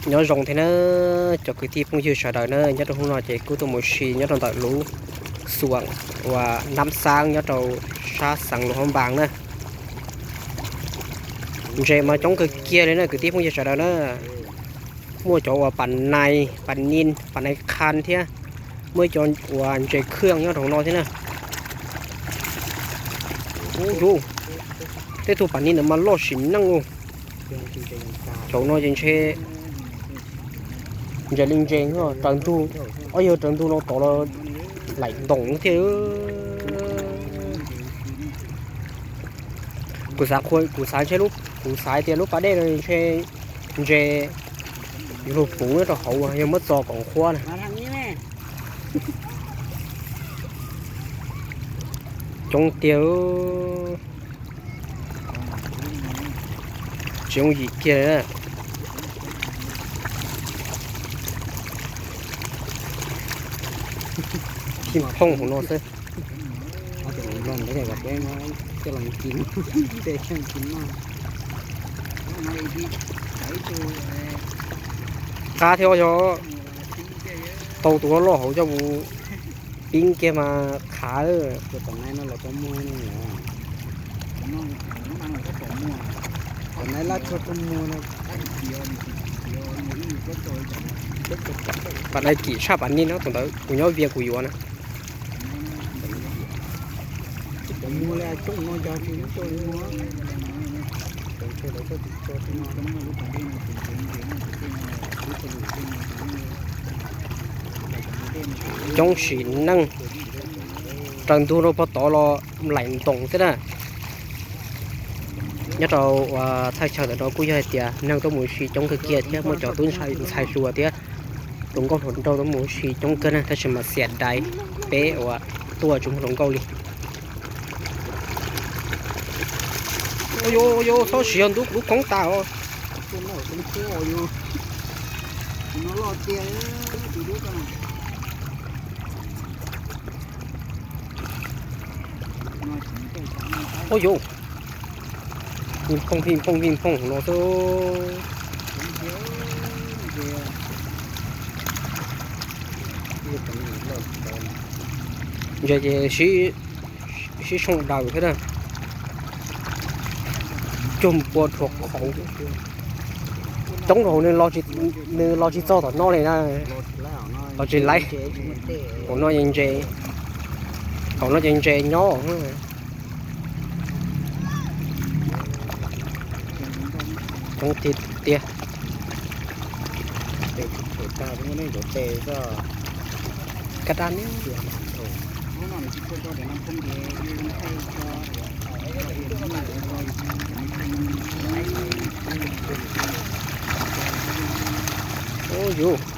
Nyob zoo thiab na, cov kwv tij phooj ywg sawv daws na, nyob rau hnub no ces kuj tuaj mus si nyob rau ntawm lub xuam uas Nab Xaab nyob rau sab xeev Luas Phab Npas na. Ntses mas coob kawg kiag li na kwv tij phooj ywg sawv daws na. Muaj cov uas pas nais, pas nin, pas nais khan thiab. Muaj ib co uas ntses khwj nyob rau no thiab na. Ub, tej tug pas nin ntawd mas loj sim neej ub. Cov no ces ntshe ntses li ntses raws ntug, ob yawg raws ntug no tod los laim ntoos thiab. Kuv xav, kuv xav ntshe, kuv xav hais tias lub pas dej no ntshe ntses yuav luag puv nyob rau hauv yog muab txo kom qhuav na. Coob tiag. Tsis yooj yim kiag. Phij phooj hauv no xwb. Qab thiab yog tau tus loj hauv coj mus pib kiag mas qhav. Pas dai kim tshaj pas nin no, tus ntawd kuv nyob Vias kuv yuav na. Coob sim neej, raws ntug rau pog tod los laim ntoos xwb na. Nyob rau uas thaj chaw ntawm no kuj yog hais tias neeg tuaj mus ua si coob kawg kiag thiab muaj cov tub ntxhais hluas thiab hluas nkauj hluas nraug tuaj mus ua si coob kawg na, tab sis mas xiam dais peb uas tuaj tsis muaj hluas nkauj li. Ua yuav txhob siv yog ntub kuv lub koob tas os. Ua yuav, phij phooj phij phooj phij phooj no xwb. Ntses ces sib soo daws thiab na. Cuag npua rhuav qhauv. Coob rau nws los tsis txog tom no li na. Los tsis laib. Hauv no ces ntses, hauv no ces ntses nyob. Coob tiag tiag. Kaj dab ne. Ub yuv.